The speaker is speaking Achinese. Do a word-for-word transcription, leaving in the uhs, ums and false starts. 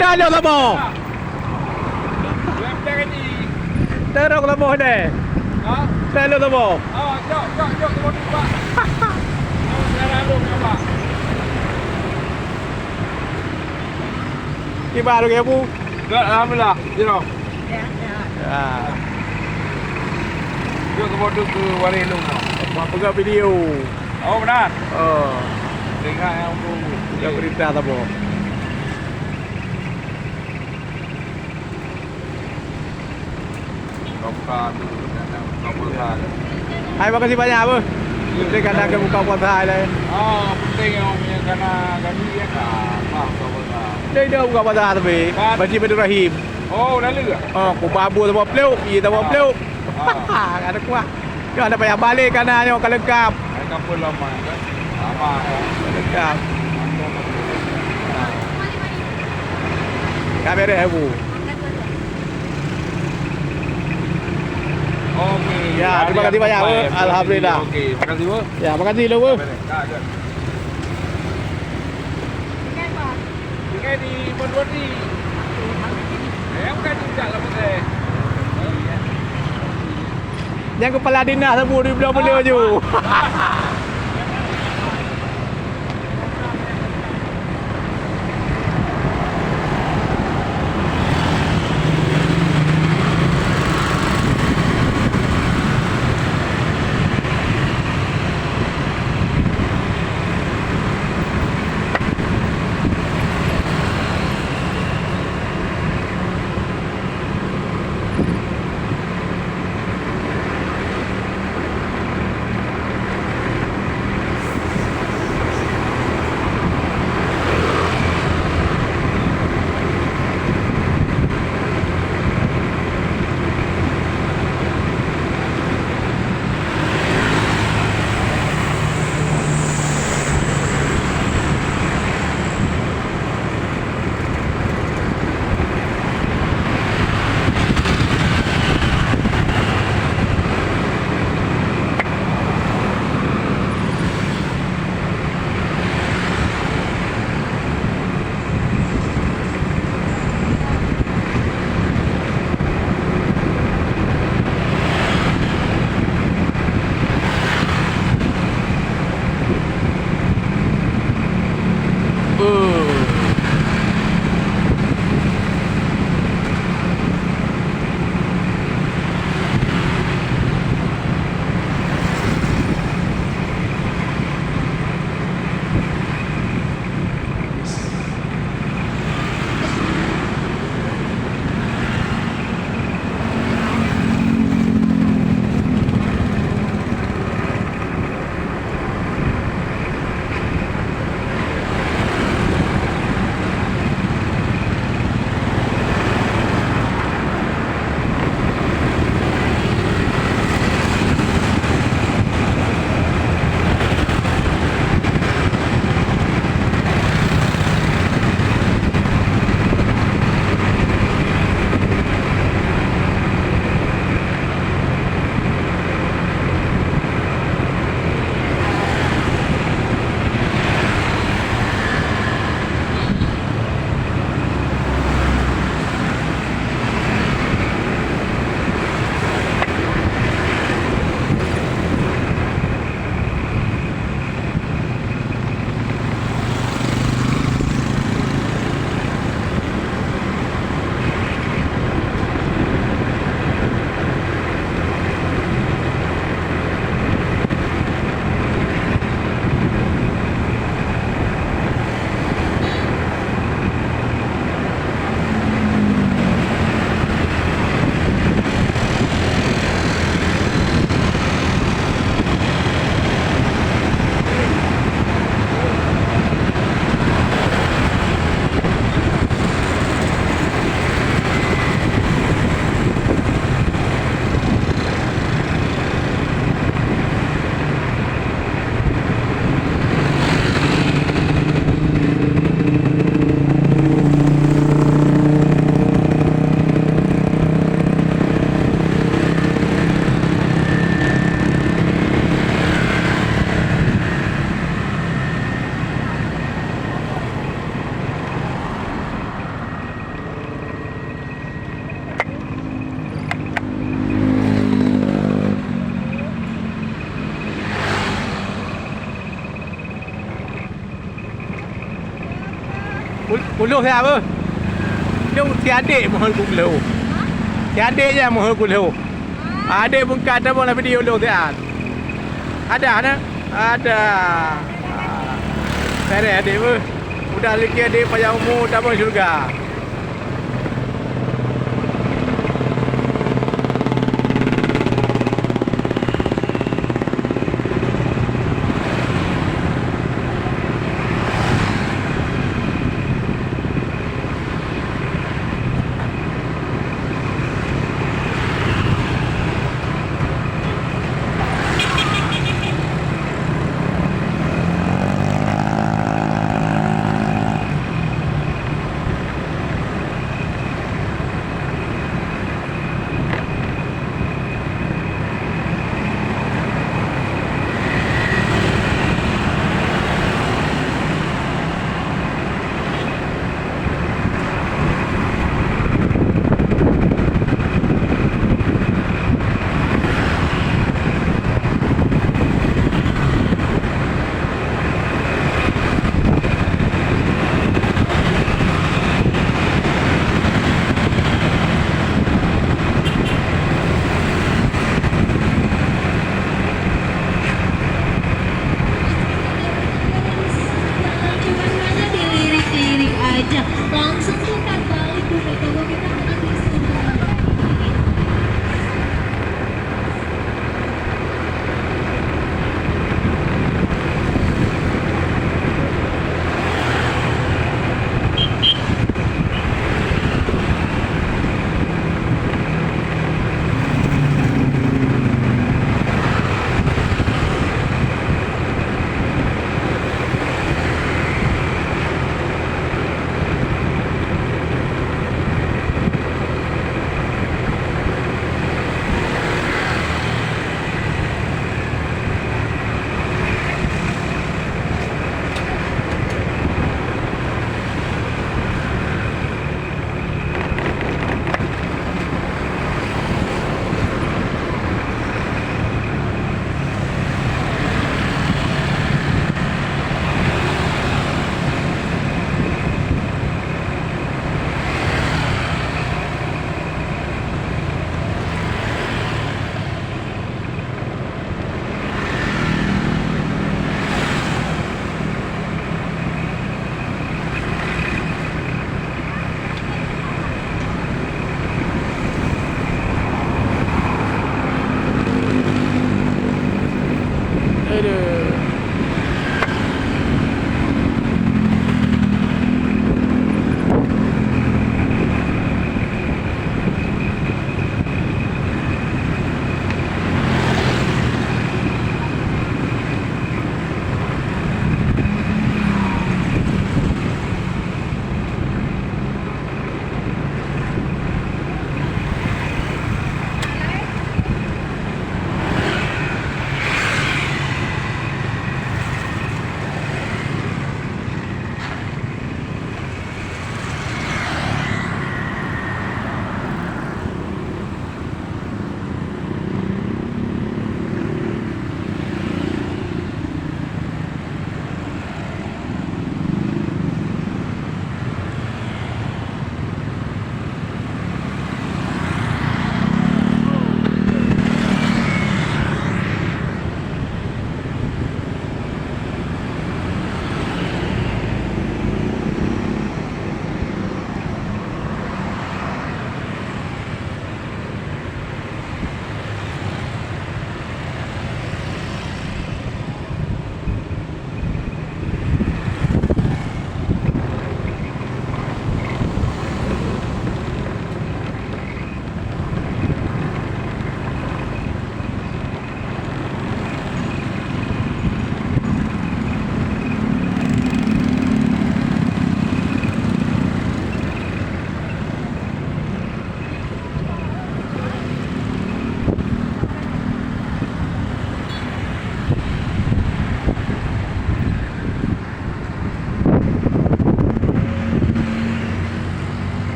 Dah lheueh saboh. Terus saboh deh. Dah lheueh saboh. Kiban lagèe, Abu? Alhamdulillah, jinoe. Ya. Jok keu bodoh keu waréh lôn. Buat peugah video. Oh, beuna. Oh. Tengok nyang tu. Peugah berita saboh. Buka tu, kadang buka puasa. Hai, makasih banyak, Abu. Ya. Kita kadang ke buka puasa, hai, lah. Ah, penting yang punya kana gaji ya, kan. Apa buka puasa? Dia, dia buka puasa tapi. Kan. Masjid Baiturrahim. Oh, lalu ke? Oh, kubah Abu sama peluk, iya sama peluk. Ah. Ada kuah. Nyoe hana payah balek kana nyoe ka leungkap. Hai kapal lama kan? Lama kan? Leungkap. Ka beres, Bu. Oke. Ya, terima kasih banyak, Bu. Alhamdulillah. Oke, makasih, Bu. Ya, makasih, Bu. Beres. Ka, ka. Tinggai di Bondwadi. Eh, bukan di Ujak lah, Bos, eh. Nyang kepala dinas sabu di blah beuleue ju. Pul-, puluh siat beuh. Dong si adek meuhôi ku lhô. Si adek nyang meuhôi ku lhô. Adek beungkat tabong lam video lôn siat. Ada na? Ada. Beres adek beuh. Mudah rezeki adek, panjang umu, tabong syurga. Langsung putar balik ke toko kita, akan diserang.